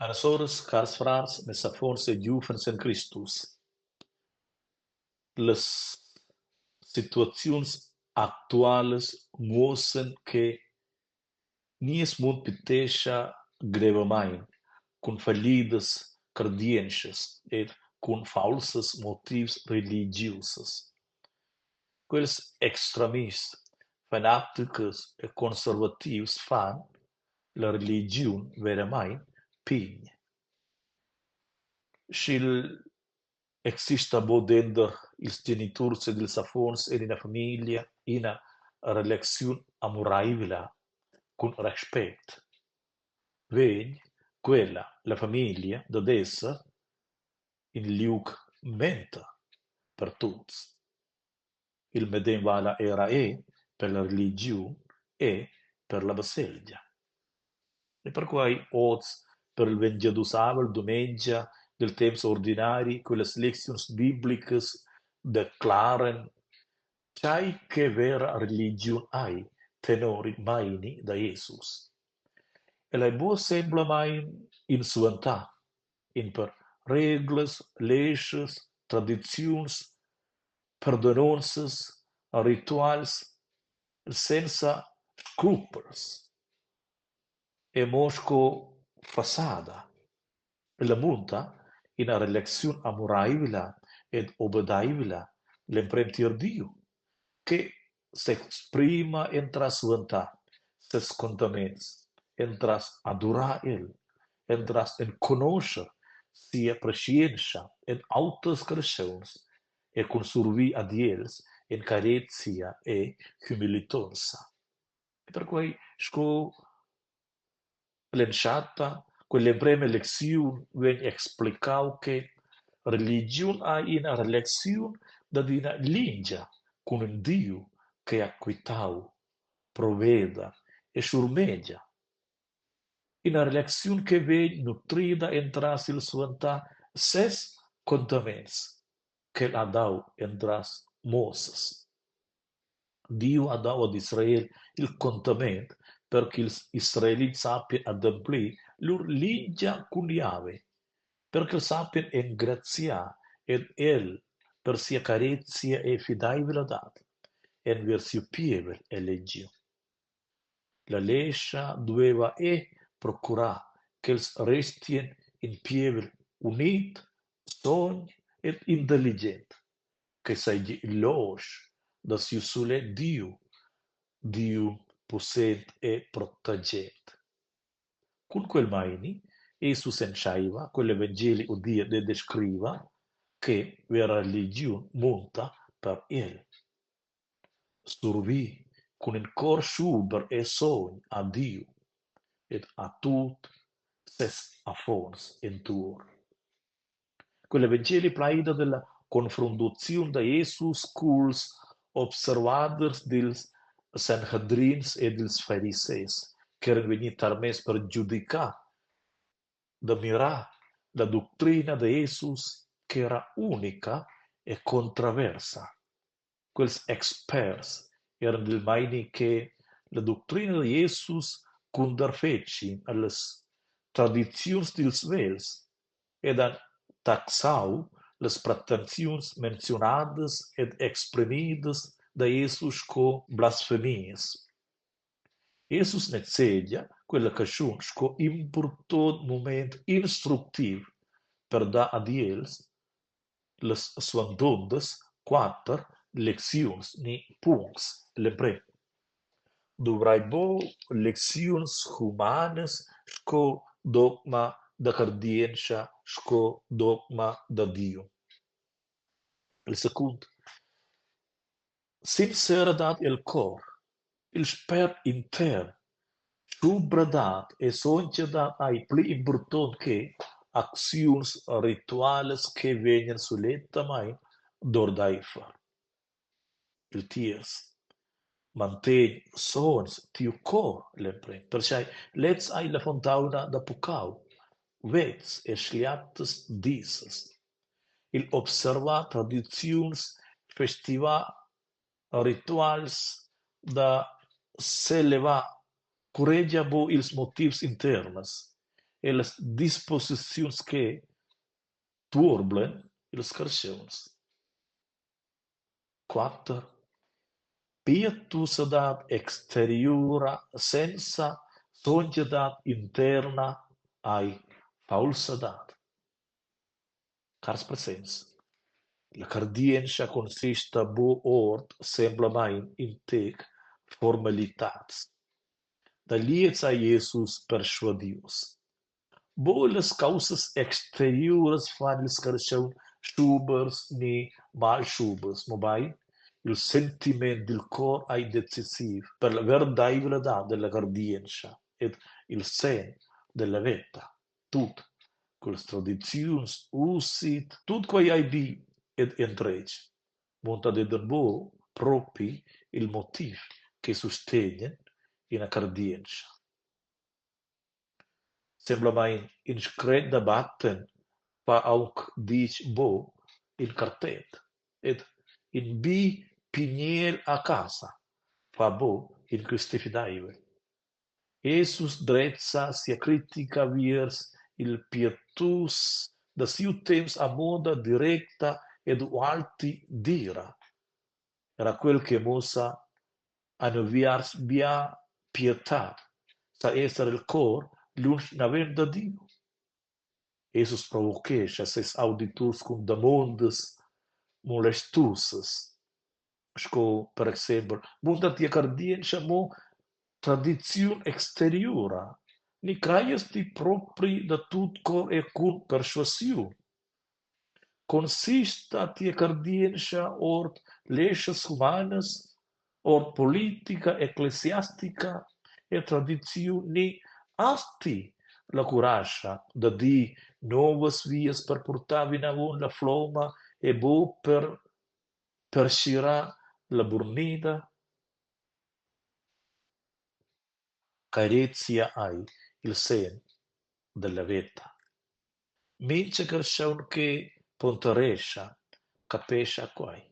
Caras soras, cars frars, mes affons e giuvens en Cristus. Las situaziuns actualas muossan che nies mund pitescha grevamein cun fallidas cardientschas ed cun faulsas motivs religiusas. Quels extremists, fanatichers e conservativs fan la religiun veramein pign. Sch'igl exista buc denter ils geniturs ed ils affons en ina famiglia ina relaziun amureivla cun respect, vegn quella, la famiglia, dad esser in liug mender per tuts. Il medem vala era era per la religiun e per la baselgia. E perquei oz per il ventgadusavel dumengia dil temps ordinari quellas lecziuns biblicas declaran tgei che vera religiun ei tenor il meini da Jesus. El ei buca semplamein in suentar, in per reglas, leschas, tradiziuns perdunonzas, rituals senza scrupels e mo sco fassada. Ella munta ina relaziun amuraivla ed obedaivla l'emprem tier Diu che s'exprima entras suentar ses condaments, entras adurar el, entras enconoscher sia preschientscha en auters carstgauns e cun survir ad els en carezia e humilitonza. E perquei sco l'entschatta quell'emprema lecziun vegn explicau che religiun ha ina relaziun dad ina lingia cun in Diu che ha quitau, proveda e schurmegia. Ina relaziun che vegn nutrida entras il suentar ses condaments ch'el ha dau entras Moses. Diu ha dau ad Israel il condament per ch'ils Israelits sappien ademplir lur lingia cun Jahwe, per ch'els sappien engraziar ad el per sia carezia e fideivladad enviers siu pievel elegiu. La lescha dueva era procurar ch'els restien in pievel unit, sogn ed intelligent, che seigi losch da siu sulet Diu, Diu pussent e protegent. Cun quel meini Jesus entscheiva quel evangeli udir e descriva che vera religiun munta per el. Survir cun in cor schuber e sogn a Diu ed a tut ses affons entuorn. Quel evangeli plaida dalla confruntaziun da Jesus culs observaders dils Sanhedrins e dils farisers ch'eran vegni tarmess per giudicar da mirar la ductrina da Jesus ch'era unica e contraversa. Quels experts eran dil meini che la ductrina da Jesus cunterfetschi allas tradiziuns dils vegls ed han taxau las pretensiuns menziunadas ed exprimidas da Jesus sco blasfemias. Jesus nezegia quella caschun sco impurtont mument instructiv per dar ad els las suandontas quater lecziuns ni puncts l'emprem. Duvrai buc lecziuns humanas sco dogma da cardientscha, sco dogma da Diu. Il secund Sinceradad el cor, il spert intern, schubradad e sontgadad ei pli impurtont che acziuns ritualas che vegnan sulettamein d'ordeifer. Il tierz: Mantegn sogns tiu cor l'emprem, pertgei lez ei la fontauna da puccau, vez e schliatas disas. Igl observar tradiziuns, festivar rituals da selevar curregia buc ils motivs interns. E las disposiziuns che tuorblan ils carstgauns. Quatter. Pietusadad exteriura senza sontgadad interna ei faulsadad. Cars presents, la cardientscha consista buc ord semplamein in tec formalitads. Da gliez ei Jesus perschuadius. Buc las caussas exteriuras fan il scarschaun schubers ni malschubers, mobein il sentiment dil cor ei decisiv per la verdeivladad dalla cardientscha ed il senn dalla veta. Tut quellas tradiziuns, usit, tut quei ei bi ed endretg, munta denton buc propi il motiv che sustegn ina cardientscha. Semplamein in scret da batten fa aunc ditg buc in cartent ed in bi pigniel a casa fa buc in custifideivel. Jesus drezza sia critica viers ils pietus da siu temps a moda directa ed ualti dira. Era quel che muossa anoviars bia pietad sa esser el cor lunsch naven da Diu. Jesus provochescha ses auditurs cun damondas molestusas, sco per exempel: Munta tia cardientscha mo tradiziun exteriura, ni creias ti propri da tut cor e cun perschuasiun? Consista tia cardientscha ord leschas humanas, ord politica ecclesiastica e tradiziun ni has ti la curascha da dir novas vias per purtar vinavon la flomma e buc per pertgirar la burnida? Carezia ei il senn dalla veta. Mintga carstgaun che ponderescha capescha quei.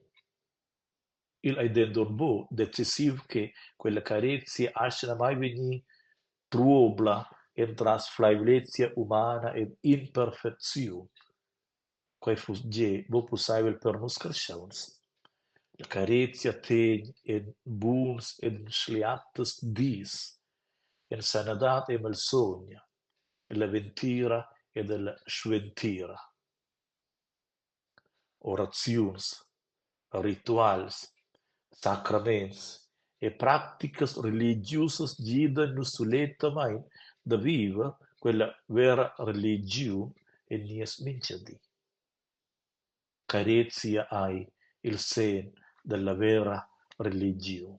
Igl ei denton buc decisiv che quella carezia astga mai vegnir truobla entras fleivlezia humana ed imperfecziun. Quei fuss gie buc pusseivel per nus carstgauns. La carezia tegn en buns ed en schliatas dis, en sanadad e malsogna, ella ventira ed ella sventira. Oraziuns, rituals, sacraments e practicas religiusas gidan nus sulettamein da viver quella vera religiun en nies mintgadi. Carezia ei il senn dalla vera religiun.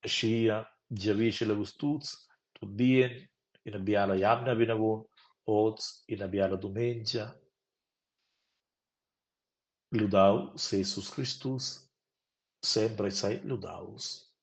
Aschia giavischel a vus tuts tut bien, ina biala jamna vinavon, oz ina biala dumengia. Ludau seigi Jesus Cristus, sempre sei ludaus.